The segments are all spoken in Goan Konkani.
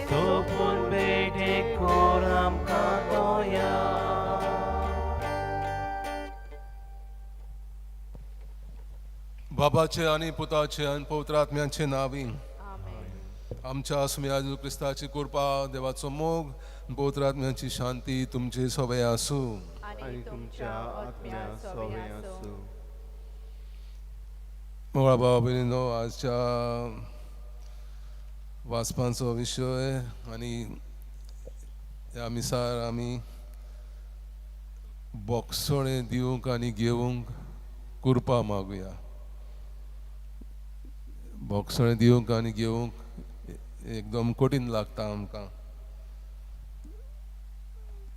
सोपून भेटे कोर आमकां तोया. बाबाचे आनी पुताचे आनी पवित्र आत्म्याचे नावी. आमच्या सुम्या जेजू क्रिस्ताची कृपा, देवाचो मोग, पवित्र आत्म्याची शांती तुमचे सवे आसूं. आनी तुमच्या आत्म्या सोवे आसूं. मोगळा भावा भयणीनो, आजच्या वाचपांचो विशय आनी ह्या मिसार आमी बोगसणें दिवंक आनी घेवंक कृपा मागुया. बोगसणें दिवंक आनी घेवंक एकदम कठीण लागता आमकां.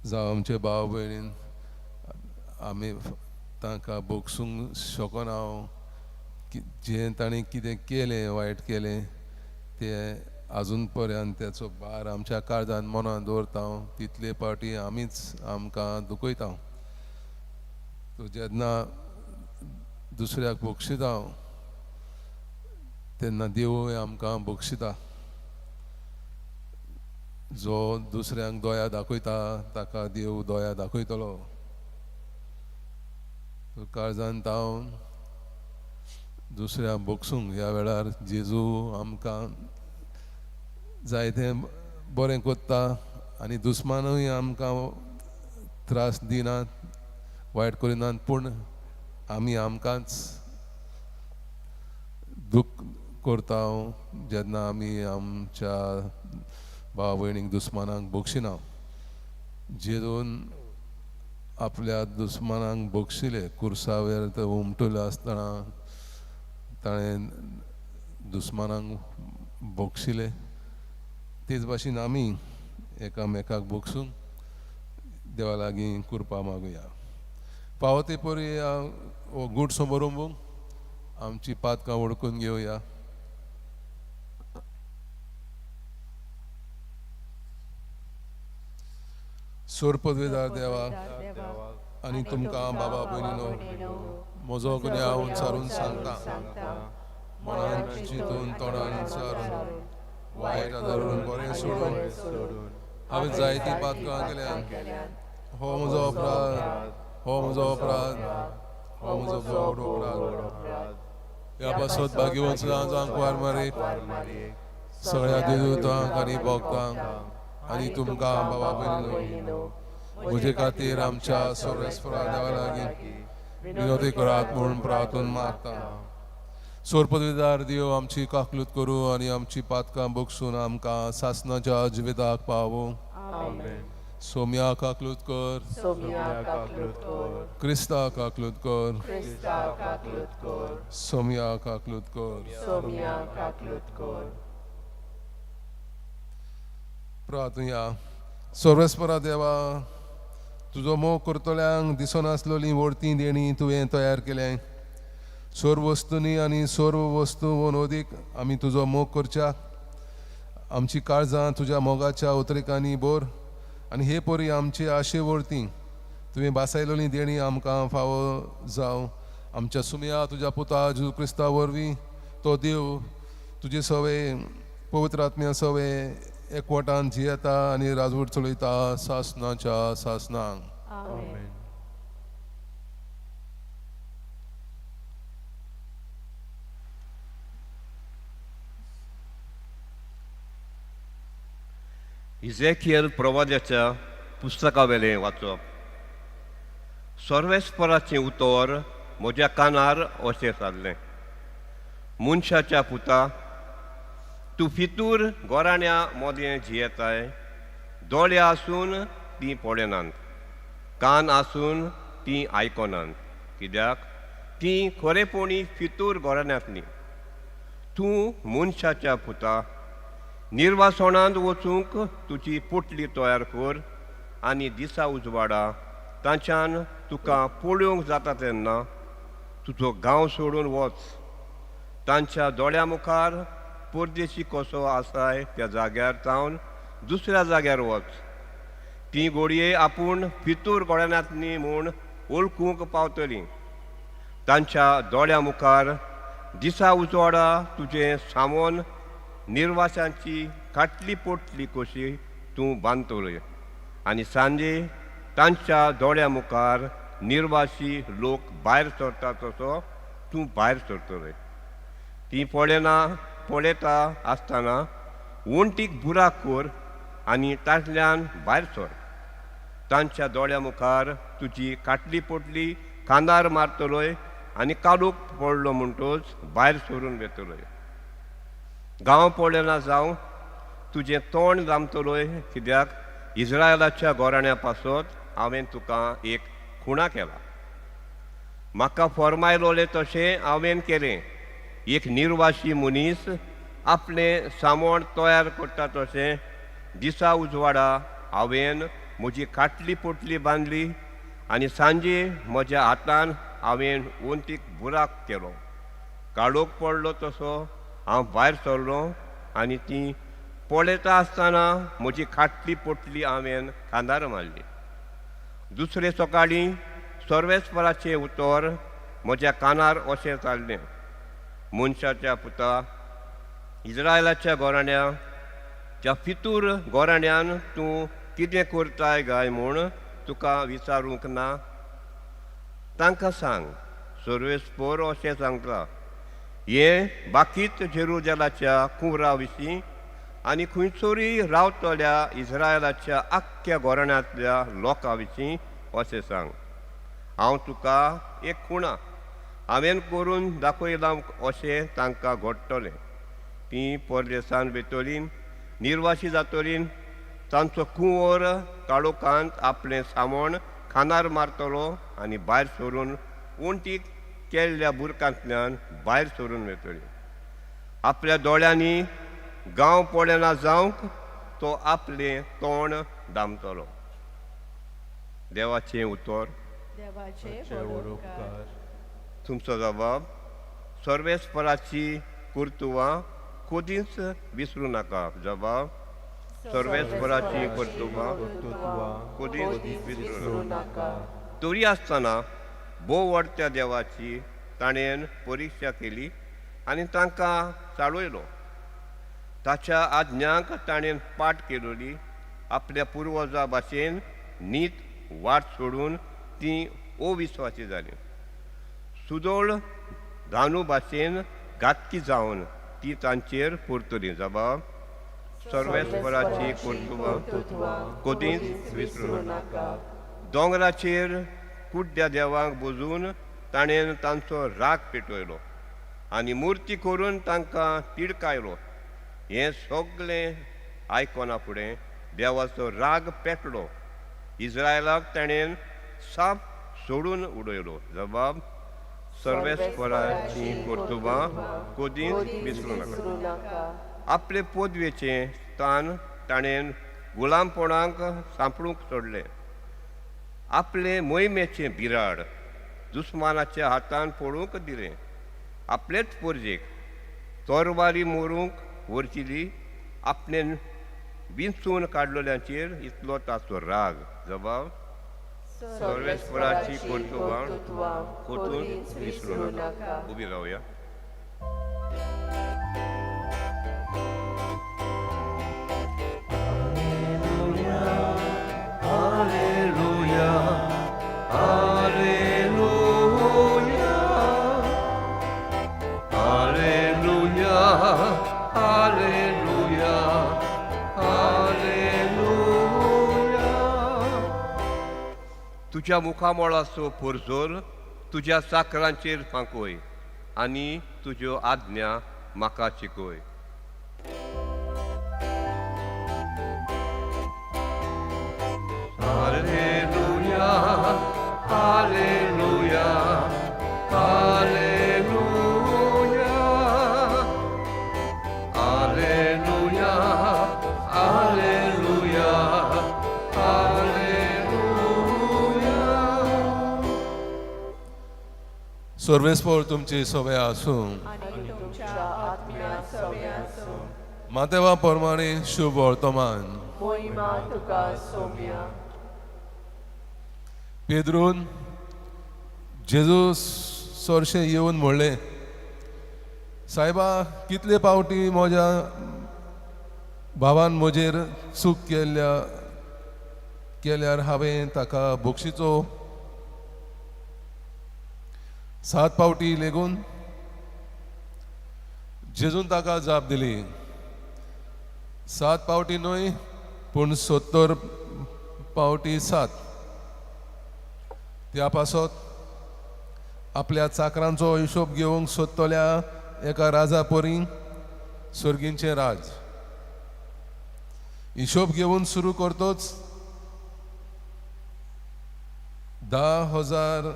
जावं आमचे भाव भयणीन आमी तांकां बोगसूंक शकना. जें ताणें कितें केलें, वायट केलें, तें आजून पर्यंत तेचो भार आमच्या काळजान मनान दवरता. तितले पावटी आमीच आमकां दुखयता. सो जेन्ना दुसऱ्याक बक्षिता तेन्ना देवूय आमकां बक्षिता. जो दुसऱ्यांक दया दाखयता ताका देव दया दाखयतलो. काळजान तावन दुसऱ्यांक बक्षूंक ह्या वेळार जेजू आमकां जायतें बरें कोत्ता आनी दुस्मानूय आमकां त्रास दिनात, वायट करिनात, पूण आमी आमकांच दूख करता जेन्ना आमी आमच्या भाव भयणीक दुस्मानांक बक्षिना. जेजून आपल्या दुस्मानांक बक्षिले. कुर्सावेर ते उमटुले आसतना ताणें दुस्मानांक बक्षिले. तेच भाशेन आमी एकामेकाक बक्षूंक देवा लागीं कृपा मागुया. फावो ते परी हो गूट समोरंबूंक आमची पातकां वळखून घेवया. सोरपदवेदार देवा आनी तुमकां बाबा भयणीनो म्हजो गुन्यांव सारून सांगता. मनान चिंतून, तोंडान सारून, वायट धरून बरें सोडून हांवें जायतीं पातकां केल्यान. हो म्हजो अपराध, हो म्हजो अपराध, हो म्हजो व्हड अपराध. ह्या पासत भाग्यवंत जावंक कुवार मारी, सगळ्या देवदूतांक आनी भक्तांक आनी तुमकां बाबा भयणीनो म्हजे खातीर आमच्या सर्वेस्परा देवा लागीं विनोदी करात म्हूण प्रार्थून मागता. सोरपदवीदार देव आमची काकलूत करूं आनी आमची पातकां बगसून आमकां सासनाच्या जिविताक पावूं. सोम्या काकलूत कर. क्रिस्ता काकलूत कर. सोम्या काकलूत कर. प्रार्थुया. सर्वेस्परा देवा, तुजो मोग करतल्यांक दिसनासलोली व्हडती देणी तुवें तयार केलें. सर्व वस्तूंनी आनी सर्व वस्तू वनोदीक आमी तुजो मोग करच्या. आमची काळजां तुज्या मोगाच्या उतरेकांनी बोर आनी हे परी आमचे आशे वरती तुवें बासायलोली देणी आमकां फावो जावं. आमच्या सुमया तुज्या पुता जेजू क्रिस्ता वरवीं, तो देव तुजे सवे पवित्र आत्म्या सवे एकवटान जियेता आनी राजवट चलयता सासनाच्या सासनांक. इझेकियल प्रवाद्याच्या पुस्तकावेलें वाचप. सर्वेस्पराचें उतर म्हज्या कानार अशें सारलें, मनशाच्या पुता, तूं फितूर गोराण्या मोदें जियेताय. दोळे आसून तीं पळयनात, कान आसून तीं आयकनात, कित्याक तीं खरेपणी फितूर गोराण्यांतलीं. तूं मनशाच्या पुता, निर्वासणांत वचूंक तुजी पोटली तयार कर आनी दिसा उजवाडा तांच्यान तुका पळोवंक जाता तेन्ना तुजो गांव सोडून वच. तांच्या दोळ्या मुखार परदेशी कसो आसाय त्या जाग्यार जावन दुसऱ्या जाग्यार वच. ती घोडये आपूण फितूर गोळ्यांतली म्हूण वळखूंक पावतली. तांच्या दोळ्या मुखार दिसा उजवाडा तुजें सामोन निर्वासांची खाटली पोटली कशी तूं बांदतलोय आनी सांजे तांच्या दोळ्या मुखार निर्वाशी लोक भायर सरता तसो तूं भायर सरतलोय. ती पळयना पळयता आसतना वण्टीक बुराक कर आनी तांतल्यान भायर सर. तांच्या दोळ्या मुखार तुजी काटली पोटली खांदार मारतलोय आनी काडूक पडलो म्हणटोच भायर सरून वेतलोय. गांव पळयना जावं तुजें तोंड जामतलोय, कित्याक इज्रायलाच्या गोराण्या पासत हांवें तुका एक खुणा केला. म्हाका फॉर्मायलोलें तशें हांवें केलें. एक निर्वाशी मनीस आपलें सामोण तयार करता तशें दिसा उजवाडा हांवें म्हजी खाटली पोटली बांदली आनी सांजे म्हज्या हातान हांवें वण्टीक बुराक केलो. काळोख पडलो तसो हांव भायर सरलो आनी ती पळयता आसतना म्हजी खाटली पोटली हांवें खांदार मारली. दुसरे सकाळीं सर्वेस्पराचें उतर म्हज्या कानार अशें चाललें, मनशाच्या पुता, इज्रायलाच्या गोराण्या ज्या फितूर गोराण्यान तूं कितें करताय गाय म्हूण तुका विचारूंक ना? तांकां सांग, सर्वेस्पर अशें सांगता, हें बाकीत जेरुजलाच्या कुंवरा विशीं आनी खंयसरूय रावतल्या इज्रायलाच्या आख्ख्या गोराण्यांतल्या लोकां विशीं अशें सांग, हांव तुका एक खुणा हांवें करून दाखयलां अशें तांकां घडटलें. तीं परदेसान वेतलीं, निर्वाशी जातलीं, तांचो कुंवर काळोखांत आपलें सामण खांदार मारतलो आनी भायर सरून वण्टीक केल्ल्या बुरकांतल्यान भायर सरून वेतली. आपल्या दोळ्यांनी गांव पळयना जावंक तो आपलें तोंड दामतलो. देवाचें उतर. देवाचे तुमचो जबाब सर्वेस्पराची कर्तुवां कदींच विसरूं नाका. जबाब सर्वेस्पराची कर्तुवां कदींच विसरूं नाका. तरी आसतना भोव व्हडत्या देवाची ताणें परिक्षा केली आनी तांकां चाळयलो. ताच्या आज्ञांक ताणें पाठ केलोली. आपल्या पुर्वजा भाशेन नीत वाट सोडून ती अविस्वासी जाली. सुदोळ धानू भाशेन घातकी जावन ती तांचेर परतली. जबाब सर्वेस्पराची कर्तुवां कदींच विसरूं नाका. दोंगराचेर कुड्ड्या देवांक बोजून ताणें तांचो राग पेटयलो आनी मुर्ती करून तांकां तिडकायलो. हें सगळें आयकना फुडें देवाचो राग पेटलो. इज्रायलाक ताणें साप सोडून उडयलो. जबाब सर्वेस्पराची कर्तुबां कदींच विसरूं नाका. आपले पदवेचें स्थान ताणें गुलामपणाक सांपडूंक सोडलें. आपले मोहिमेचें बिराड दुस्मानाच्या हातान पडूंक दिलें. आपलेच पोरजेक तोरवारी मोरूंक व्हरचिली आपणे विंचून काडलेल्यांचेर इतलो ताचो राग. जबाब सर्वेस्पराची कर्तुबां कदींच विसरूं नाका. उबी रावया. Alleluia, Alleluia, Alleluia, Alleluia, Alleluia. तुज्या मुखामळाचो पोरजोर तुज्या चाकरांचेर फांकोय आनी तुज्यो आज्ञा म्हाका शिकय. Alleluia, Alleluia, Alleluia, Alleluia, Alleluia, Alleluia. सर्वेस्पर तुमची सवय आसूं. आनी तुमच्या आत्म्या सवय आसूं. मातेवा प्रमाणे शुभ वर्तमान. मोहिमा तुका सोम्या. पेद्रून जेजू सरशें येवन म्हणलें, सायबा कितले पावटी म्हज्या भावान म्हजेर चूक केल्यार हांवें ताका बक्षिचो 7 पावटी लेगून। जेजून ताका जाप दिली, 7 पावटी न्हय पूण 70 पावटी 7। त्या पासत आपल्या चाकरांचो हिशोब घेवंक सोदतल्या एका राजा परी सर्गींचें राज हिशोब घेवन सुरू करतोच 10,000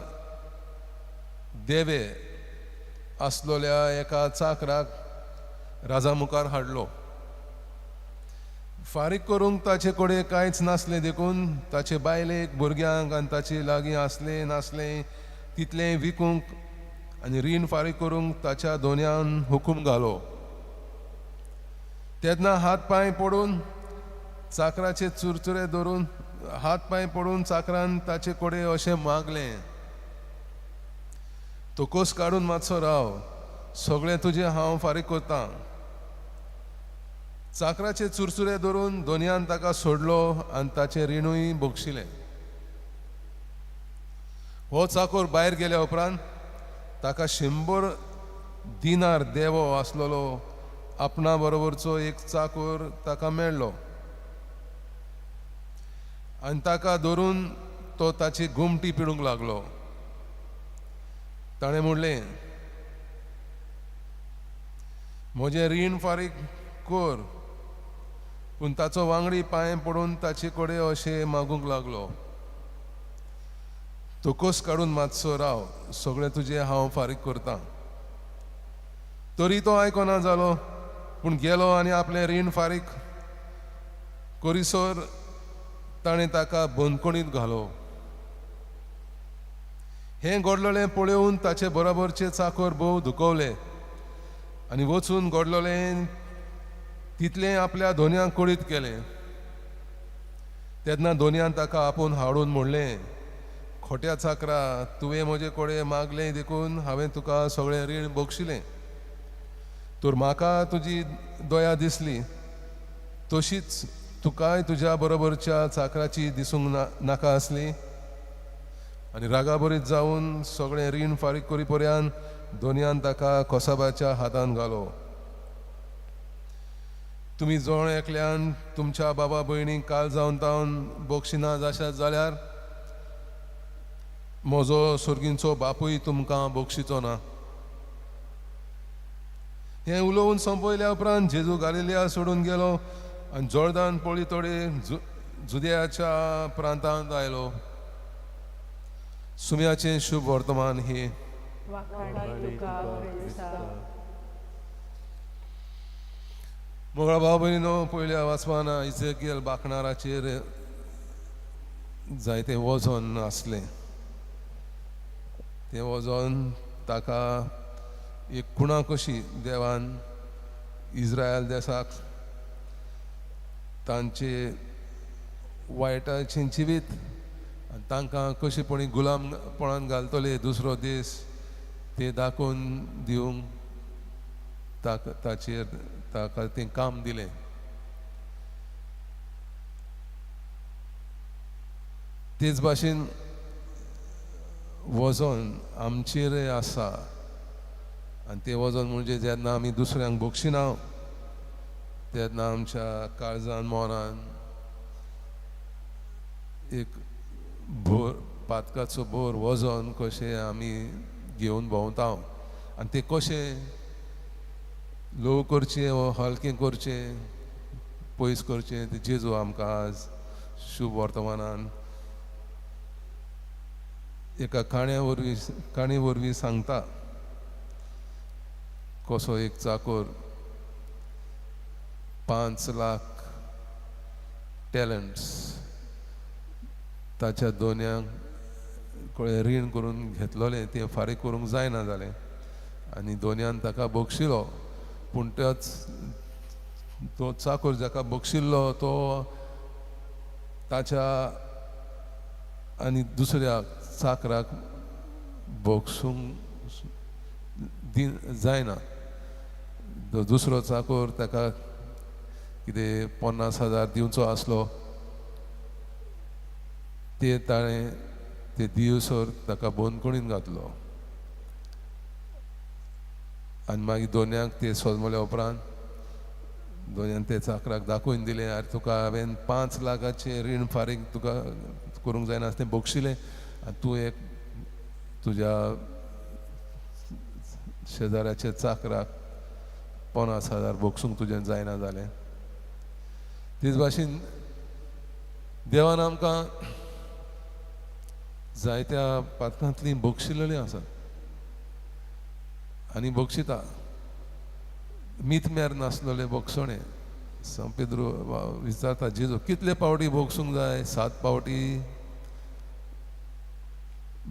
देवे आसलोल्या एका चाकराक राजा मुखार हाडलो। फारीक करूंक ताचे कडेन कांयच नासलें देखून ताचे बायलेक, भुरग्यांक आनी ताचे लागीं आसलें नासलें तितलें विकूंक आनी रीण फारीक करूंक ताच्या दोनयान हुकूम घालो। तेन्ना हात पांय पडून चाकराचे चुरचुरे धरून हात पांय पडून चाकरान ताचे कडेन अशें मागलें, तो कोस काडून मातसो राव, सगळें तुजें हांव फारीक करतां। चाकराचे चुरचुरे धरून दोनयान ताका सोडलो आनी ताचें रिणूय बक्षिलें। हो चाकोर भायर गेल्या उपरांत ताका 100 दिनार देवो आसलेलो आपणा बरोबरचो एक चाकोर ताका मेळ्ळो आनी ताका धरून तो ताची गुमटी पिडूंक लागलो। ताणें म्हणलें, म्हजें रीण फारीक कर। पूण ताचो वांगडी पांय पडून ताचे कडेन अशें मागूंक लागलो, तो कोस काडून मातसो राव, सगळें तुजें हांव फारीक करतां। तरी तो आयकना जालो, पूण गेलो आनी आपलें रीण फारीक करीसर ताणें ताका बंदखणींत घालो। हें घडलेलें पळोवन ताचे बरोबरचे चाकर भोव दुखवले आनी वचून घडलेलें तितलें आपल्या दोनयांक कळीत केलें। तेन्ना दोनयान ताका आपोवन हाडून म्हणलें, खोट्या चाकरा, तुवें म्हजे कडेन मागलें देखून हांवें तुका सगळें रीण बक्षिलें, तर म्हाका तुजी दया दिसली तशीच तुकाय तुज्या बरोबरच्या चाकराची दिसूंक नाका आसली। आनी रागाबरीत जावन सगळें रीण फारीक करी पर्यंत दोनयान ताका कोसाबाच्या हातान घालो। तुमी जण एकल्यान तुमच्या बाबा भयणीक काल जावन तावन बक्षिना जाशात जाल्यार म्हजो सर्गींचो बापूय तुमकां बक्षिचो ना। हें उलोवन सोंपयल्या उपरांत जेजू गालिलिया सोडून गेलो आनी जोर्दान पळी तोडे जुदयाच्या प्रांतांत आयलो। सुम्याचें शुभ वर्तमान हें। मोगळा भाव भयणीनो, पयल्या वाचपान इजेकियल बाकणाराचेर जायतें वजन आसलें। तें वजन ताका एक खुणा कशी देवान इस्रायल देसाक तांचे वायटाचें जिवीत आनी तांकां कशेपणी गुलामपणान घालतले दुसरो देश ते दाखोवन दिवंक ताका ताचेर ताका तें काम दिलें। तेच भाशेन वजन आमचेरय आसा आनी तें वजन म्हणजे जेन्ना आमी दुसऱ्यांक बक्षिना तेन्ना आमच्या काळजान मनान एक भोर पातकाचो भोर वजन कशें आमी घेवन भोंवता आनी तें कशें ल्हव करचें वो हलकें करचें पयस करचें तें जेजू आमकां आज शुभ वर्तमानान एका काण्या वरवीं काणी वरवीं सांगता। कसो एक चाकोर 5 लाख टॅलंट्स ताच्या दोनयांक कडेन रीण करून घेतलोलें तें फारीक करूंक जायना जालें आनी दोनयान ताका बक्षिलो। पूण त्याच तो चाकोर जाका बक्षिल्लो तो ताच्या आनी दुसऱ्या चाकराक बक्षूंक जायना। दुसरो चाकोर ताका कितें 50,000 दिवचो आसलो ते ताणें ते दिवसर ताका बंदखणीन घातलो. आनी मागीर दोनयांक ते सोजमल्या उपरांत दोनयान ते चाकराक दाखोवन दिलें, आरे तुका हांवें 5 लाखाचें रीण फारीक तुका करूंक जायना आसलें बक्षिलें आनी तूं एक तुज्या शेजाऱ्याच्या चाकराक 50,000 बक्षूंक तुजें जायना जालें. तेच भाशेन देवान आमकां जायत्या पातकांतलीं बक्षिलेलीं आसात आनी बक्षिता. मीत मेर नासलेले बक्षणे सांत पेद्रू विचारता जेजू कितले पावटी बक्षूंक जाय? 7 पावटी.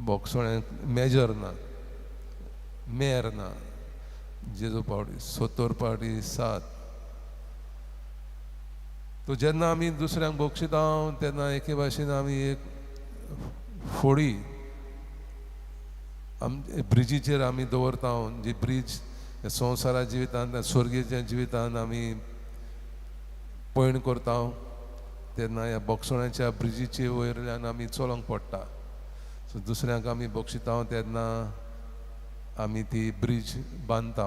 बक्षणे मेजर ना, मेर ना. जेजू पावटी 70 पावटी 7. तो जेन्ना आमी दुसऱ्यांक बक्षिता तेन्ना एके भाशेन आमी एक फोडी ब्रिजीचेर आमी दवरता, जी ब्रीज संवसारा जिवितांत स्वर्गीच्या जिवितांत आमी पयण करता तेन्ना ह्या बक्षणाच्या ब्रिजीचे वयल्यान आमी चलोवंक पडटा. सो दुसऱ्यांक आमी बक्षिता तेन्ना आमी ती ब्रीज बांदता.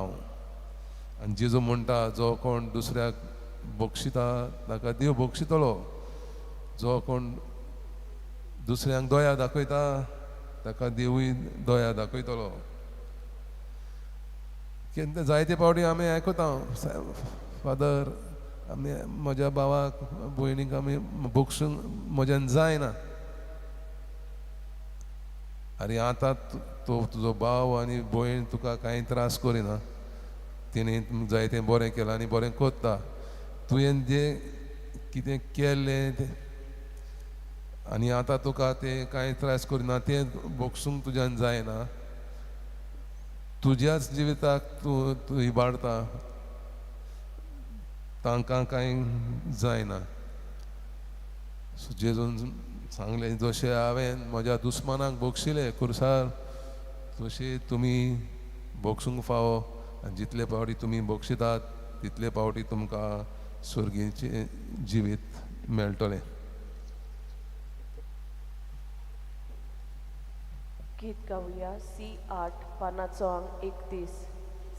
आनी जेजू म्हणटा जो कोण दुसऱ्याक बक्षिता ताका देव बक्षितलो, जो कोण दुसऱ्यांक दया दाखयता ताका देवूय दया दाखयतलो. केन्ना जायते पावटी आमी आयकता, फादर आमी म्हज्या भावाक भयणीक आमी बक्षूंक म्हज्यान जायना. आरे आतां तो तुजो भाव आनी भयण तुका कांय त्रास करिना, तिणें जायतें बरें केलां आनी बरें करता, तुवें जें कितें केल्लें तें आनी आतां तुका तें कांय त्रास करिना तें बक्षूंक तुज्यान जायना, तुज्याच जिविताक तूं तूं इबाडता, तांकां कांय जायना. सो जेजून सांगलें जशें हांवें म्हज्या दुस्मानाक बक्षिलें खुर्सार तशें तुमी बक्षूंक फावो, आनी जितले पावटी तुमी बक्षितात तितले पावटी तुमकां स्वर्गीचें जिवीत मेळटलें. गीत गावया C8 पानाचो आंक 31,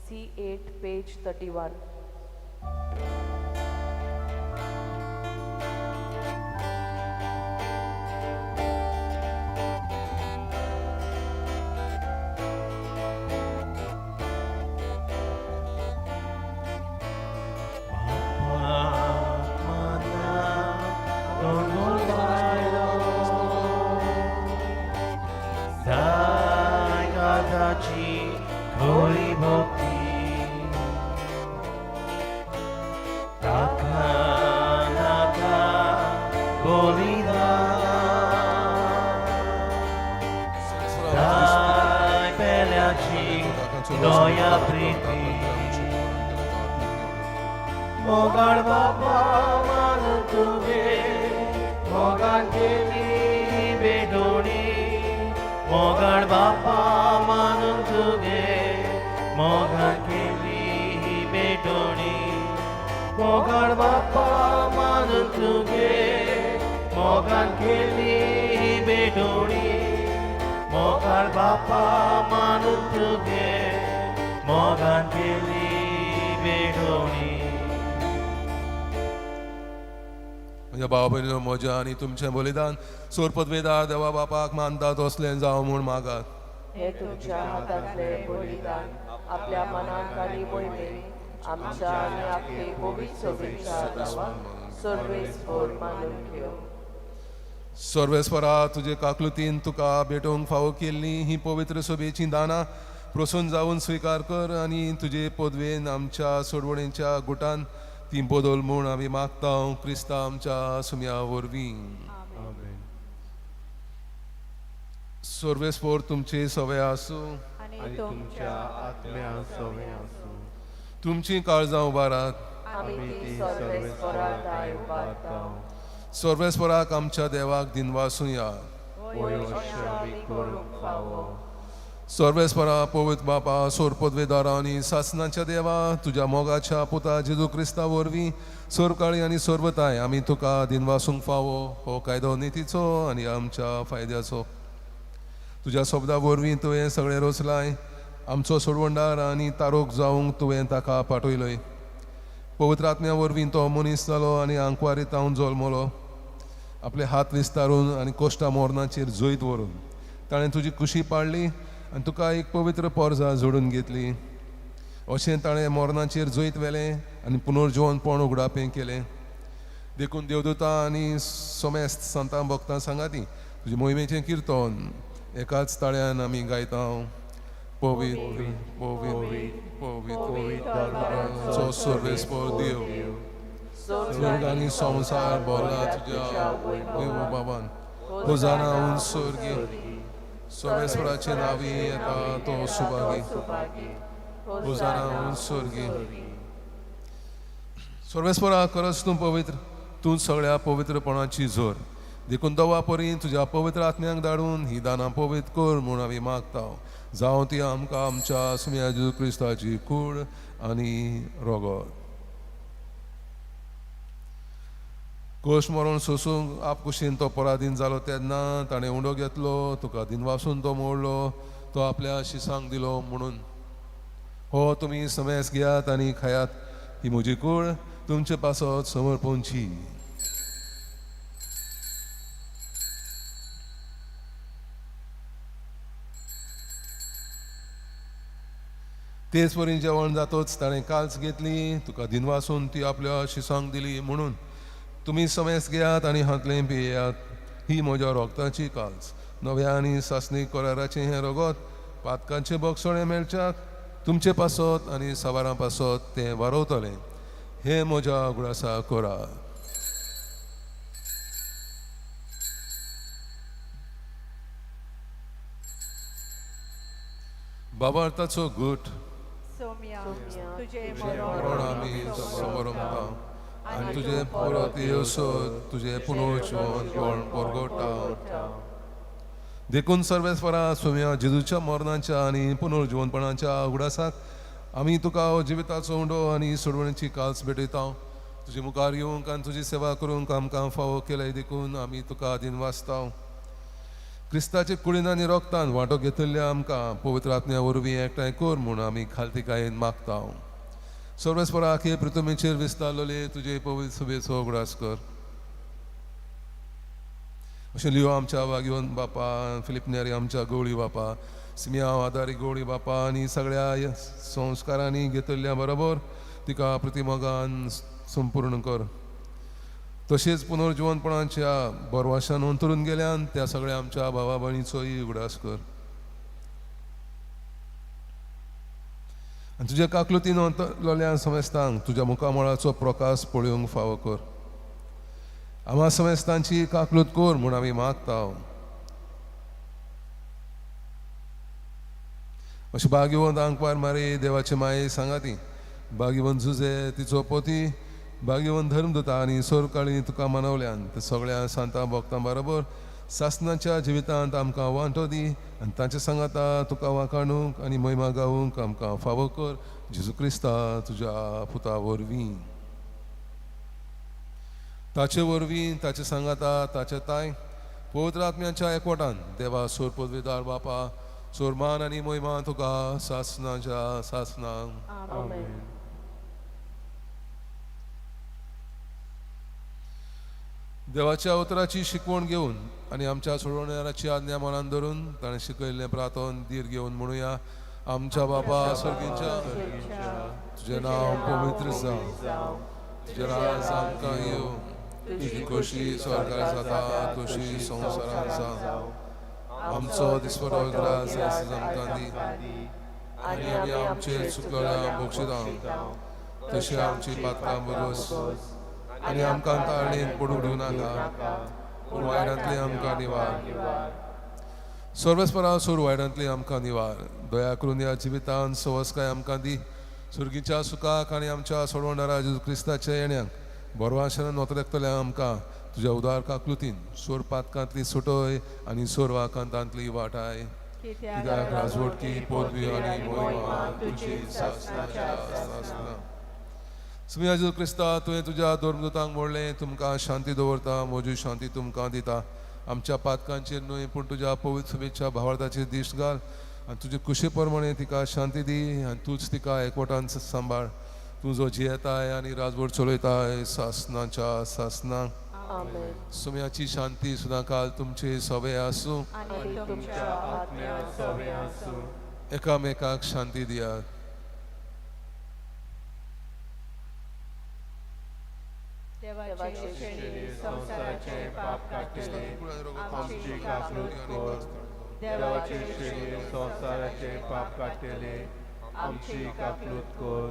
C8 page 31. Mogar Baba man tuge, Mogar keli bedoni, Mogar Baba man tuge, Mogar keli bedoni, Mogar Baba man tuge, Mogar keli bedoni, Mogar Baba man tuge, Mogar keli bedoni. म्हज्या भाव भयणीनो, म्हज्या आनी तुमचें बलिदान सोरपतवेदा देवा बापाक मानता तसलें जावं म्हूण मागात. हे तुमच्या हातांतले बलिदान आपल्या मनाक आनी मोहिमेक आमच्या आनी आपले पवित्र सभेच्या नांवाक सर्वेस्पर मानून घेवं. सर्वेस्परा, तुजे काकलुतीन तुका भेटोवंक फावो केल्ली ही पवित्र सभेचीं दानां प्रसन्न जावन स्विकार कर आनी तुजे पदवेन आमच्या सोडवणेच्या गुटान ती बदल म्हूण आमी मागता क्रिस्ता आमच्या सुम्या वरवीं. सर्वेस्पर तुमचे सवे आसूं आनी तुमच्या आत्म्या सवे आसूं. तुमची काळजां उबारात. आमी ती सर्वेस्परा दाय उबारता. सर्वेस्पराक आमच्या देवाक दिनवासुया. वय अशें आमी करूंक फावो. सर्वेस्परा पवित्र बापा सोर पदवेदारा आनी सासनाच्या देवा तुज्या मोगाच्या पुता जेजू क्रिस्ता वरवीं सोरकाळी आनी सोरवताय आमी तुका दिनवासूंक फावो हो कायदो नितीचो आनी आमच्या फायद्याचो. तुज्या शब्दा वरवीं तुवें सगळें रचलाय आमचो सोडवणदार आनी तारोक जावंक तुवें ताका पाठयलोय. पवित्र आत्म्या वरवीं तो मनीस जालो आनी आंकवारीत हांव जल्मलो. आपले हात विस्तारून आनी कोश्टा मोरनाचेर जैत व्हरून ताणें तुजी कुशी पाडली आनी तुका एक पवित्र पोरजा जोडून घेतली. अशें ताणें मोरनाचेर जैत व्हेलें आनी पुनर्जिवनपण उगडापें केलें. देखून देवदूता आनी सोमेस्त संतां भक्तां सांगाती तुजे मोहिमेचें किर्तन एकाच ताळ्यान आमी गायता. पवित्र पवित्र पवित्र जो सर्वेस्पर देव स्वर्ग आनी संवसार भरला तुज्या वैभवान. होजाना उंच स्वर्गी सर्वेस्पराचे नांवी येता तो सुभागी. होजाना उंच स्वर्गी. सर्वेस्परा खरंच तूं पवित्र, तूं सगळ्या पवित्रपणाची जोर. देखून दवा परी तुज्या पवित्र आत्म्यांक धाडून ही दानां पवित्र कर म्हूण आमी मागता. जावं ती आमकां आमच्या सुम्या जेजू क्रिस्ताची कूड आनी रोगत. कोश मरण सोसूंक आपकुशीन तो पराधीन जालो तेन्ना ताणें उंडो घेतलो, तुका दिनवासून तो मोडलो, तो आपल्या शिसांक दिलो म्हणून हो तुमी समेस घेयात आनी खायात, ही म्हजी कूड तुमचे पासत समर्पणची. तेच वरी जेवण जातोच ताणें काल्स घेतली, तुका दिनवासून ती आपल्या शिसांक दिली म्हणून तुमी समेस घेयात आनी हातलें पियेयात, ही म्हज्या रोगताची काल्स. नव्या आनी सासणी कराराचें हें रोगत पातकांचें बोगसणें मेळच्याक तुमचे पासत आनी सवारां पासत तें वारवतलें. हें म्हज्या उगडासा करात. बाबार्थाचो गूट मरण आमी समरमता आनी तुजें परत येवसो तुजें पुनर्जीवन कोण परगटा. देखून सर्वेस्परा सोम्या जेजूच्या मरणाच्या आनी पुनर्जिवनपणाच्या उगडासाक आमी तुका जिविताचो उंडो आनी सोडवणेची काल्स भेटयता. तुजे मुखार येवंक आनी तुजी सेवा करूंक आमकां फावो केल्याय देखून आमी तुका दिनवासता. क्रिस्ताचे कुडीन आनी रोगतान वांटो घेतिल्ल्या आमकां पवित्र आत्म्या वरवीं एकठांय कर म्हूण आमी खालतिकायेन मागता. सर्वेस्परा आखे पृथ्वीचेर विस्तारलेले तुजे पवित्र सभेचो उगडास कर. अशें लियो आमच्या वागिवन बापा, फिलीप नेरी आमच्या गवळी बापा, सिमियांव आदारी गवळी बापा आनी सगळ्या संस्कारांनी घेतिल्ल्या बरोबर तिका प्रतिमोगान संपूर्ण कर. तशेंच पुनर्जिवनपणाच्या बरवाशान अंतरून गेल्यान त्या सगळ्या आमच्या भावा भयणीचोय उगडास कर. आनी तुज्या काकलुतीन अंतरलेल्या समेस्तांक तुज्या मुखामळाचो प्रकाश पळोवंक फावो कर. आमा समेस्तांची काकलूत कर म्हूण आमी मागता. अशें भाग्यवंत आंकवार मारी देवाचे माये सांगाती, भाग्यवंत जुजे तिचो पोती, भाग्यवंत धर्मदूता आनी सोरकाळी तुका मनवल्यान ते सगळ्या सांतां भक्तां बरोबर सासनाच्या जिवितांत आमकां वांटो दी आनी तांचे सांगाता तुका वाखाणूंक आनी महिमा गावूंक आमकां फावो कर. जेजू क्रिस्ता तुज्या पुता वरवीं, ताचे वरवीं, ताचे सांगाता, ताचे ताय पवित्र आत्म्याच्या एकवटान देवा सोर पदवीदार बापा सोरमान आनी महिमा तुका सासनाच्या सासनां. देवाच्या उतराची शिकवण घेवन आनी आमच्या सोडवणाराची आज्ञा मनान धरून ताणें शिकयल्लें प्रार्थन धीर घेवन म्हणुया. आमच्या बापा स्वर्गीच्या तुजें नांव पवित्र जावं, तुजें राज आमकां येवं, तुजी खोशी स्वर्गार जाता तशी संवसारांत जावं. आमचो दिसपटो ग्रास आमकां दी आनी आमी आमचे चुकल्या बक्षिता तशी आमची पातकां बगस आनी आमकां ताळणेन पडूंक दिवं नाका, पूण वायटांतली आमकां निवार. सर्वेस्परा सोर वायटांतली आमकां निवार. दया करून ह्या जिवितान सवसकाय आमकां दी. सुर्गीच्या सुखाक आनी आमच्या सोडवणदारा जेजू क्रिस्ताच्या येण्याक बरवाशनान नोतरेकतल्या आमकां तुज्या उदार काकलुतीन सोर पातकांतली सुटय आनी सोर वाकांतांतली वाटाय. कित्याक राजवटकी पदवी आनी मोहिमा तुजी सासणाच्या सासणा. सुमिया जेजू क्रिस्ता, तुवें तुज्या धर्मदूतांक म्हणलें, तुमकां शांती दवरता, म्हजी शांती तुमकां दिता. आमच्या पातकांचेर न्हय पूण तुज्या पवित्र शुभेच्छा भावार्थाचेर दीस घाल आनी तुजे कुशे प्रमाणे तिका शांती दी आनी तूंच तिका एकवटान सांबाळ. तूं जो जियेताय आनी राजवट चलयताय सासणाच्या सासणाक. आमेन. सुम्याची शांती सदांकाल तुमचे सवे आसूं आनी तुमच्या आत्म्या सवे आसूं. एकामेकाक शांती दियात. देवाचे शेळये संवसाराचे पाप काडटले, आमची काकूत कर. देवाचे शेळये संवसाराचे पाप काडटले, आमची काकूत कर.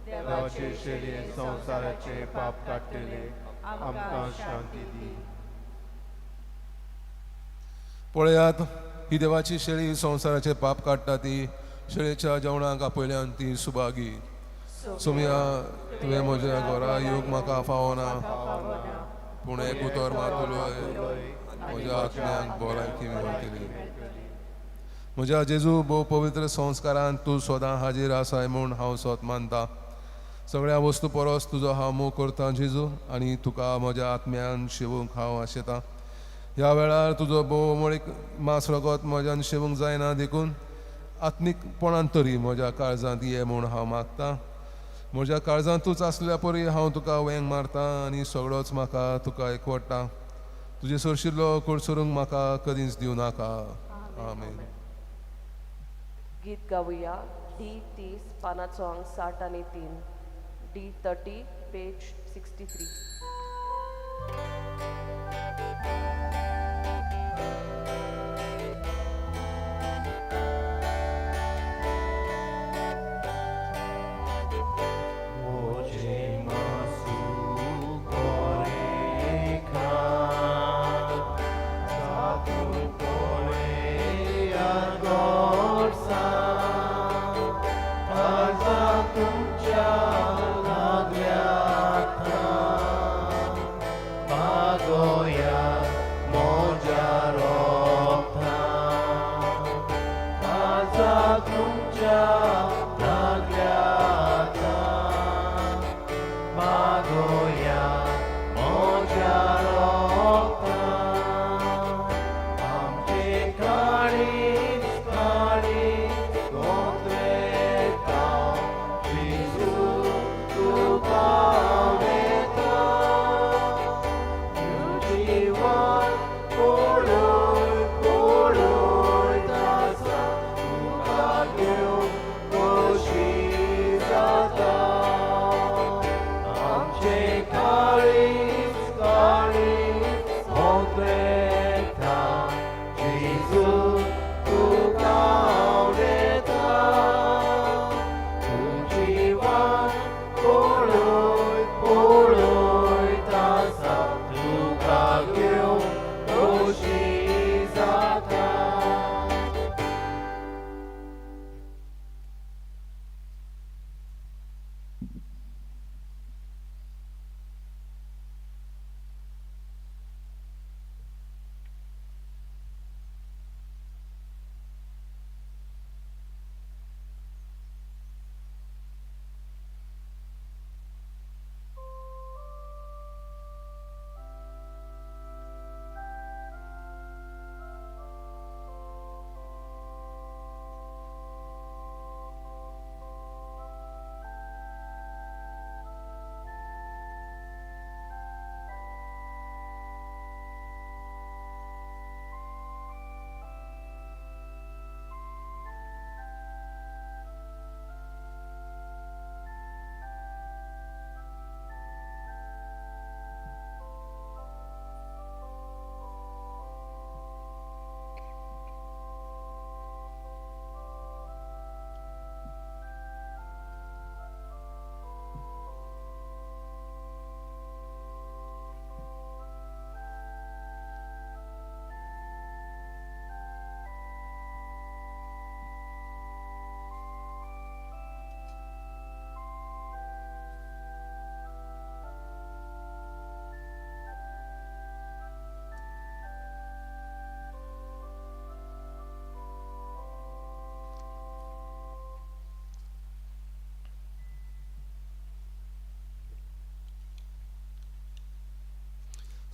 देवाचे शेळये संवसाराचे पाप काडटले, आमकां शांती दी. पळयात, ही देवाची शेळी संवसाराचे पाप काडटा. ती शेळयेच्या जेवणाक आपयल्यान ती सुभागी. सोमया, तुवें म्हज्या घरा येवंक म्हाका फावना, पूण एक उतर मात उलय, म्हज्या आत्म्याक भलायकी मेळटली. म्हज्या जेजू, भोव पवित्र संस्कारान तूं सदां हाजीर आसाय म्हूण हांव सोत मानता. सगळ्या वस्तू परस तुजो हांव मोग करता जेजू, आनी तुका म्हज्या आत्म्यान शेवूंक हांव आशेतां. ह्या वेळार तुजो भोव मळीक मांस रगत म्हज्यान शेवूंक जायना, देखून आत्मीकपणान तरी म्हज्या काळजांत ये म्हूण हांव मागतां. म्हज्या काळजांतूच आसल्या परी हांव तुका वेंग मारता आनी सगळोच म्हाका तुका एकवडटा. तुजे सरशिल्लो कडसरूंक म्हाका कदींच दिवं नाका. आमेन. गीत गावया डी 30 पानाचो अंक 60 आनी 3, डी 30 पेज 63.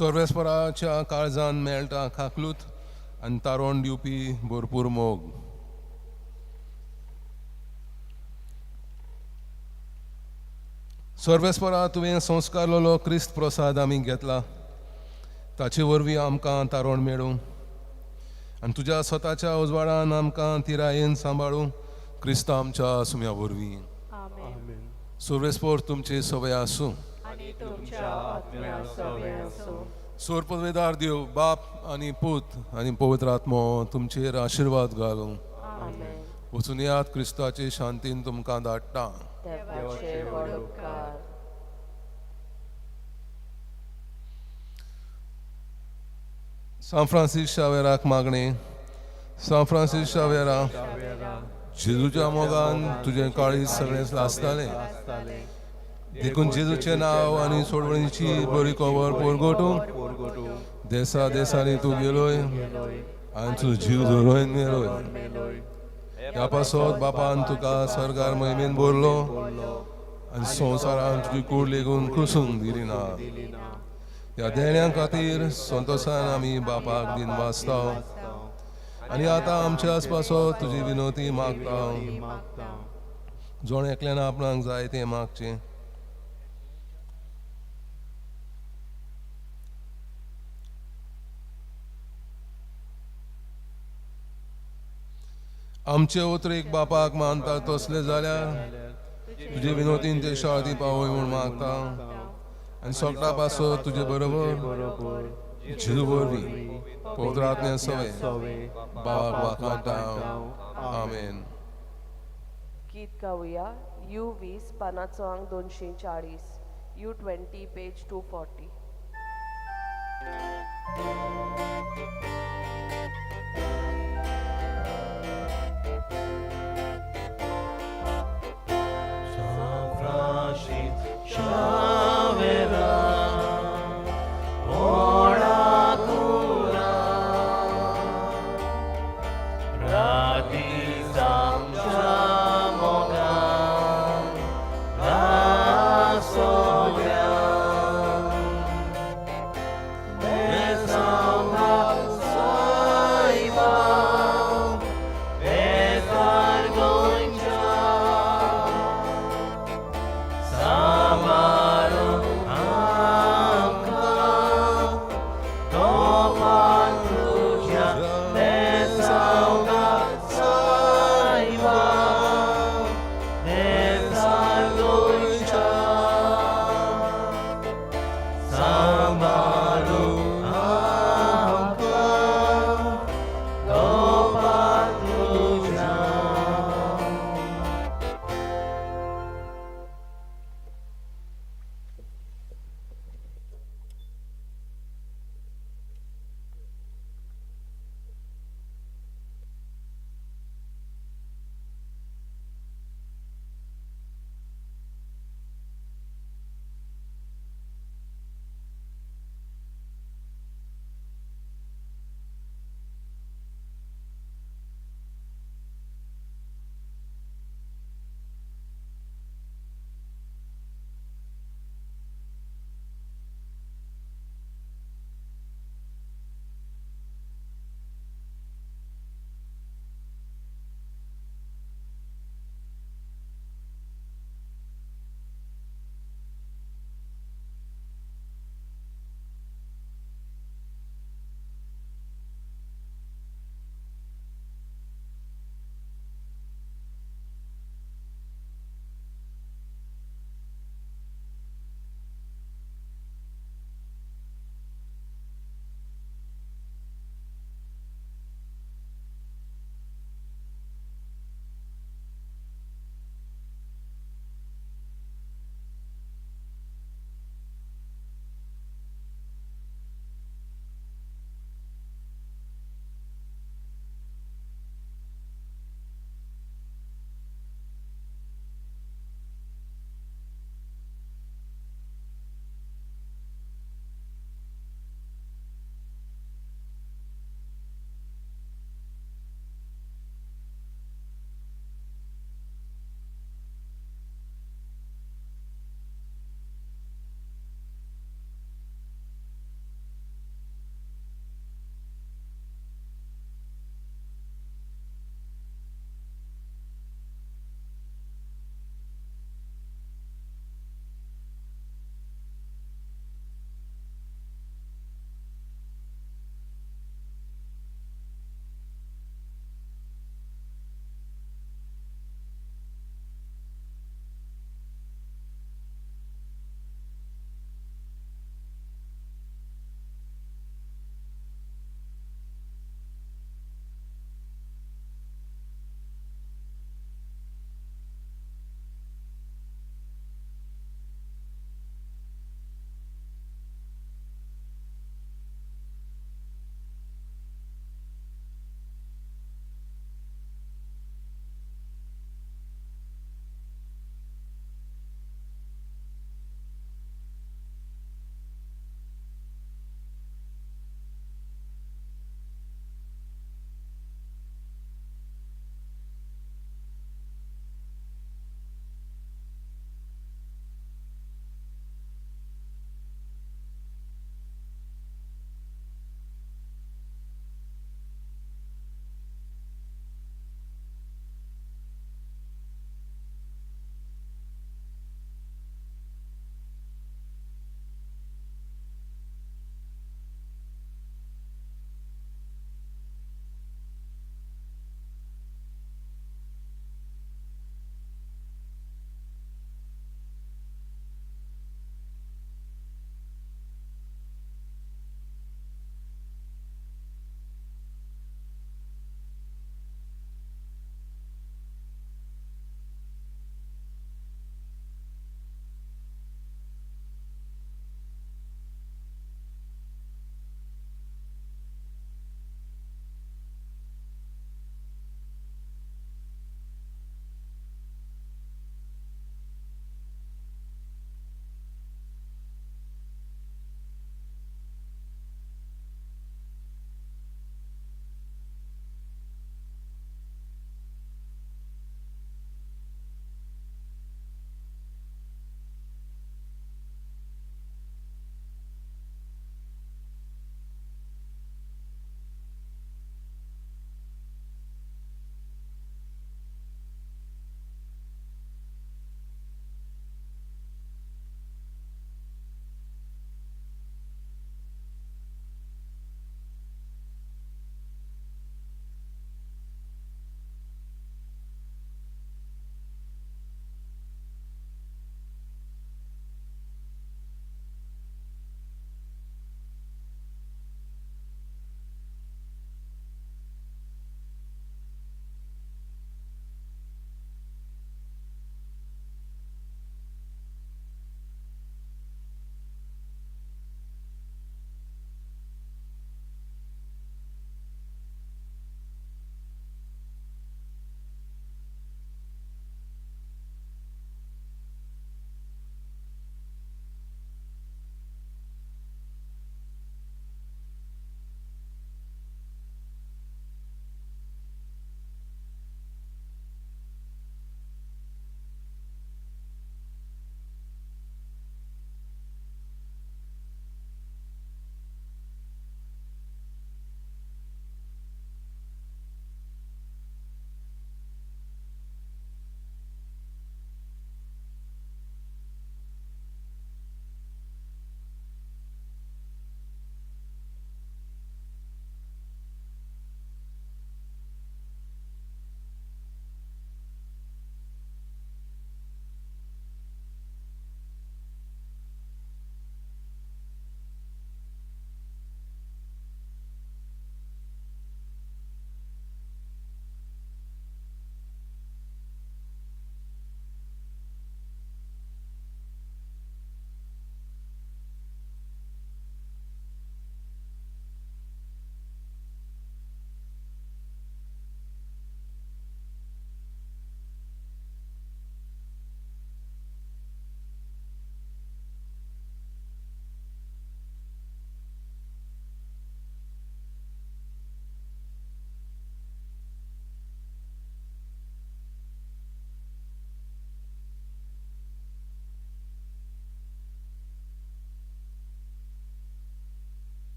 सर्वेस्पराच्या काळजान मेळटा खाकलूत आनी तारोण दिवपी भरपूर मोग. सर्वेस्परा तुवें संस्कारलेलो क्रिस्त प्रसाद आमी घेतला, ताचे वरवीं आमकां तारोण मेळूं आनी तुज्या स्वताच्या उजवाडान आमकां तिरायेन सांबाळूं, क्रिस्त आमच्या सुम्या वरवीं. आमेन. सर्वेस्पर तुमचे सवय आसूं आनी तुमच्या आत्म्या सवय आसूं. सोरपदवेदार देव बाप आनी पूत आनी पवित्र आत्मो तुमचेर आशिर्वाद घालूं. आमेन. वचून यात, क्रिस्ताचे शांतीन तुमकां धाडटा. देवाचे व्हड उपकार. सांत फ्रांसीस शावेराक मागणें. सांत फ्रांसीस शावेरा, जेजूच्या मोगान तुजें काळीज सगळें लासतालें, देखून जेजूचें नांव आनी सोडवणीची बरी खबर परगटूंक देसा देसांनी तूं गेलोय आनी तुजो जीव धरोय मेलोय. ह्या पासत बापान तुका सरकार मोहिमेन भरलो आनी संवसारान तुजी कूड लेगून कुसूंक दिली ना. ह्या देण्या खातीर संतोशान आमी बापाक दिन वाचता आनी आतां आमच्या आसपासो तुजी विनोती मागता. जण एकल्यान आपणाक जाय तें मागचें. आमचे उतरेक बापाक मानता तसले जाल्यार तुजे विनोतीन ते शाळती पावय म्हूण मागता आनी सगळ्या पासो तुजे बरोबर जेजू वरवीं पवित्र आत्म्या सवे बाबाक वाखाणटा. आमेन. गीत गावया. You 20 पानाचो आंक 240, U 20 page 240.